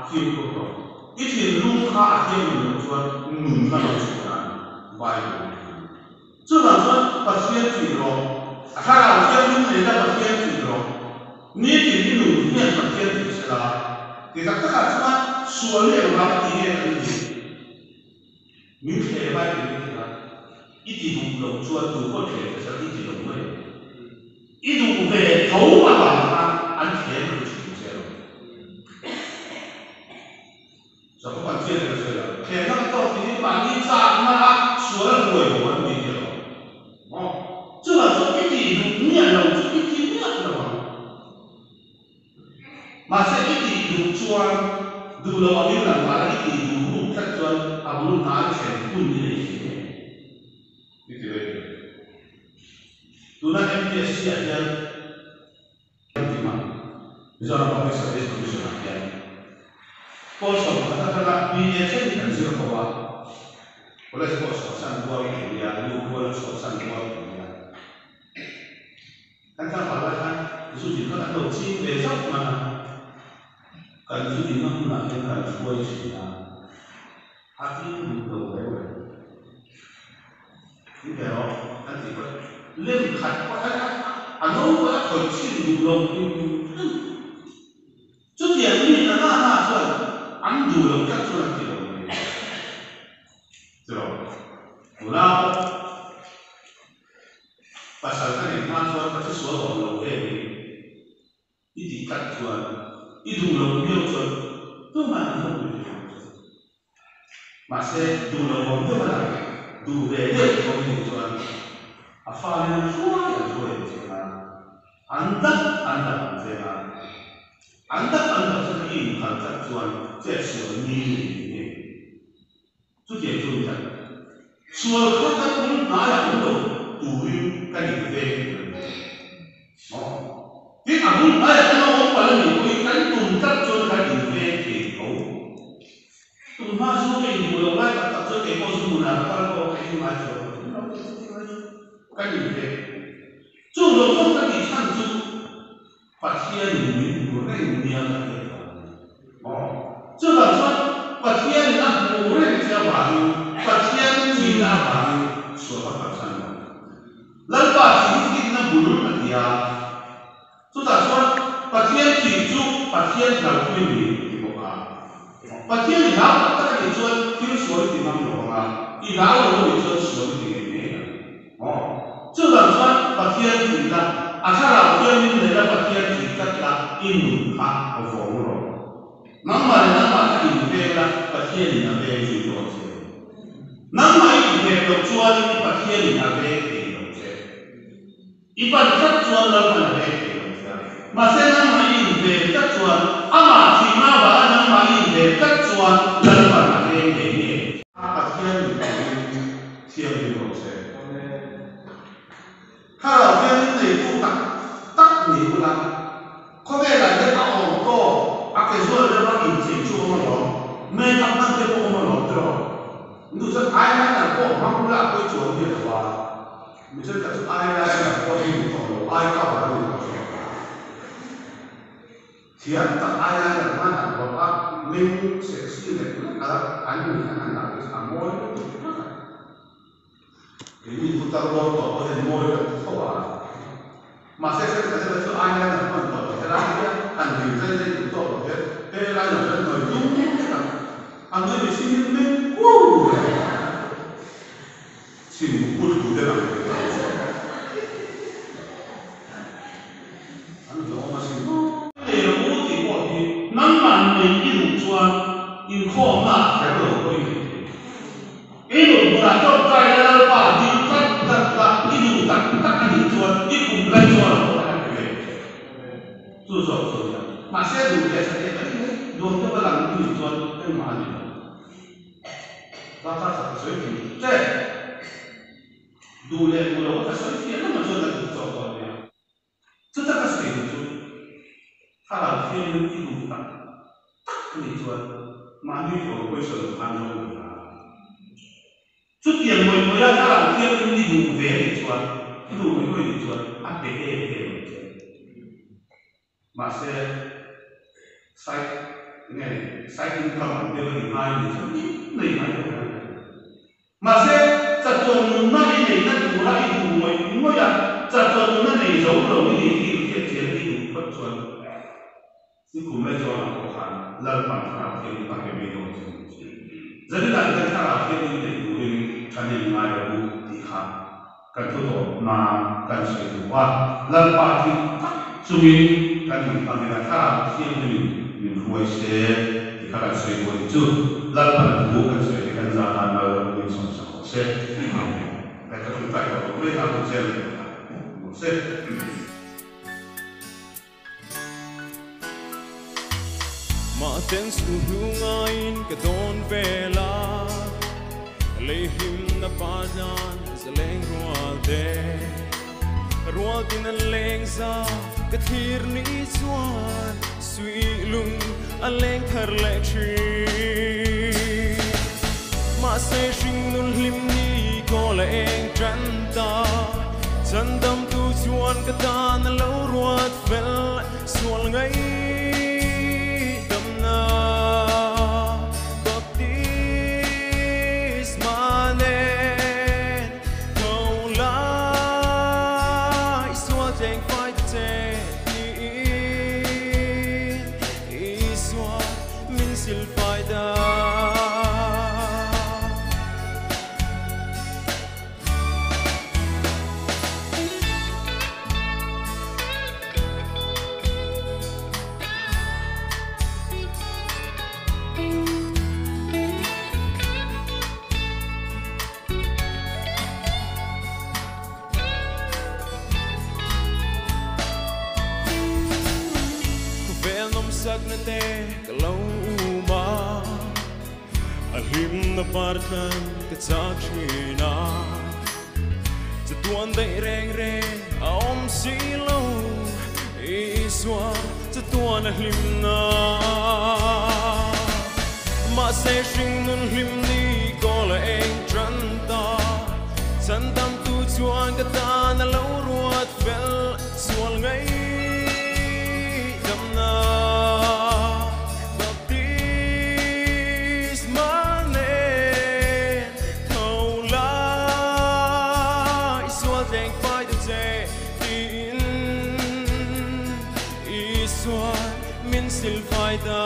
fimkhur rawh. I thinlung kha a thianghlim loh chuan nunna lo chhuah a ni, Bible in a ti. Chuvang chuan Pathian ṭih rawh. A thlarau thianghlim nei la Pathian ṭih rawh. Nitin i nun hian Pathian ṭih se la. Ti tak takah chuan sual hi engvanga ti nge kan nih? Min thlem a i ti a, i ti duh loh chuan tu pawh thlem che sela i ti lo mai ang. I duh ve tho avang khan an thlem reng thin che lo. Jakob-a'n chian in a sawi a, Thlemna ka tawk tih hi mahni chakna a sual hruai bo an ni tih lo. Maw? Chuvang chuan i tih duh miah lo chu i ti miah lo ang. Mahse i tih duh chuan duh lo angin lang mah la i tih duh ruk tlat chuan a bul hnai thlen hun i nei thei ngei. I ti mai thei. Tuna MPSC ah hian Engkima Mizoram Public Service Commission ah hian pawl 11 atanga BA thlengin kan zir ho a, college pawh chhuahsan rual kan nia, luh ruala chhuahsan rual kan nia. Kan tlangval lai khan zu din kha kan lo ching ve zauh hman a, kan zu dinna hmunah hian kan hruai thin a, a in duh lo reng reng. In ve rawh kan tih pawh lem khat pawh a a no pawh a khawih chhin duh lo hrim hrim. Chutiang mi na na na chuan an duh lo tlat chuan an ti lo mai. Churaw, nula pawh. Pasal ka neih hma chuan ka thisual awm lo em in i tih tlat chuan i duh loh miau chuan tumah an lo pui thei lo che. Mahse duh loh awm deuh a lang, duh ve deuh tho i nih chuan a falin an hruai an hruai ang che nga, an dap an dap ang che nga, an dap an dap che kha i inphal tlat chuan chetsual ni nei ni nge. Chutiang chu ni tlat. Sual kha kan bul hnaiah awm lo turin kan inveng tur a ni. Maw? Tin, a bul hnaiah kan lo awm palh a nih pawhin kan tum tlat chuan kan inveng thei tho. Tunhma zu ka induh loh lai tak tak chuan kei pawh zu hmunah ka kal pawh ka in ngai chuang lo. Min lo ti chuti mai chu kan inveng. Chung zawng zawng ka tih chhan chu Pathianin min hmu reng nia ka hriat vang a ni. Maw? Chuvang chuan Pathianin a hmuh reng che avangin, Pathian thihna avangin sual ka kalsan lo. Lalpa thih hi finna bul a ti a. Chutah chuan Pathian thih chu Pathian hlauhpui a ni a ti bawk a. Pathian i hlau tak tak a nih chuan thil sual i ti ngam lo ang a, i hlau lo a nih chuan sual i ti ngei ngei ang. Maw? Chuvang chuan Pathian thih la, a thlarau thianghlim nei la Pathian thih tlat la, i nun kha vawng rawh. Nangmah leh nangmah kha inveng la, Pathianin a veng zui dawn che. Nangmah i inven loh chuanin Pathianin a veng thei lo che. I pan tlat chuan Lalpan a veng thei lo che a. Mahse nangmah i inven tlat chuan, amah thihna avanga nangmah i inven tlat chuan Lalpan a veng ngei ngei. Pathian min turin thianghlim rawh se. Thlarau thianghlim neitu tak tak ni ula, khawvelah hian a awm tawk, a casual deuha inchei chu awm alawm, make up hman te pawh awm alawm tiraw? Min duh chuan eyeliner pawh hmang ula a pawi chuang miah lo a. Mi thenkhat chu eyeliner pawh hi ni tawh lo, eye cover a ni tawh zawk. Thiam tak eyeliner hman han rawlh a, meng sexy lek lek a an mit an han dah te chu a mawi lutuk tlat a. Keini putar dawn tawh pawh hian mawi kan ti tho a. Mahse thenkhat erawh chu eyeliner hman tawh loh helai hian han vir zai zai duh tawk loh hian helai hian hnuai dum vek a, a hnuai mihring hi meng kuau reng. Chhim put hu te lang ve ta che. An hlawm asin. Nei rawh u tih pawh hi nangmah nei i duh chuan inkhawmna ah kher lo pawh i nei thei. I nun hmunah tawngtai la Lalpa dil tlat tlat la i duh tak tak a nih chuan i khum lai chuan pawh a pe ve che. Chu zawk chu a nia. Mahse duh ve satliah mai mai duang deuh a lang i nih chuan engmah a ni lo. Zata khat ka sawi thin che. Duh leh duh lo ka sawi fiah lamah chuan kan duh chawk dawn nia. Chuta ka sawi duh chu thlarau thianghlim i duh tak tak a nih chuan mahni tlawm pawisa lo khan zawng ve la. Chutiang ngawih ngawih a thlarau thianghlim i duh ve a nih chuan, i duh ngawih ngawih a nih chuan a pe em em ang che. Mahse, side Enge side income ang deuh a ni ngai a nih chuan ni nei ngai lo hian. Mahse, chatuan nunna i neihna tura i duh ngawih ngawih a, chatuan nunna nei zo lo i nih hi inhriat chian i duh phawt chuan i kum lai zawngah pawh khan Lalpan Thlarau Thianghlim a pe mai dawn che ni. Zaninah hian Thlarau Thianghlim nei turin thahnem ngai rawh u tih kha kan thu tawp nan kan sawi duh a, Lalpa thil tak chungin kan nun hmangin a Thlarau Thianghlimin min hruai se tih kha kan sawi duh a ni chu. Lalpan a thu kan sawi te kan za tan mal min sawmsak rawh se. Amen. Leh ka tawngtai tawh lo mai ang chen rawh se. Mahten su hlu ngaiin ka dawn vel a, lei hlimna Pathian zaleng rual te. Rual tin an leng za ka thlir ni chuan suih lung a leng thar leh thin. Mahse hringnun hlim ni kawl a eng tan ta, Chandamtu chuan ka tan a lo ruat fel sual ngaihdamna baptisma nen tho lai sual cheng fai ta che tiin Isua min sil fai ta. Khawvel nawmsakna te ka lo um a. A hlimna par tlan ka chak thin a, chatuan daih reng reng a awm si lo, Isua chatuan a hlimna. Mahse hringnun hlim ni kawl a eng tan ta, chan tamtu chuan ka tan a lo ruat fel sual ngei. Damna baptisma nen tho lai sual thleng fai ta che tiin Isuan min sil fai ta.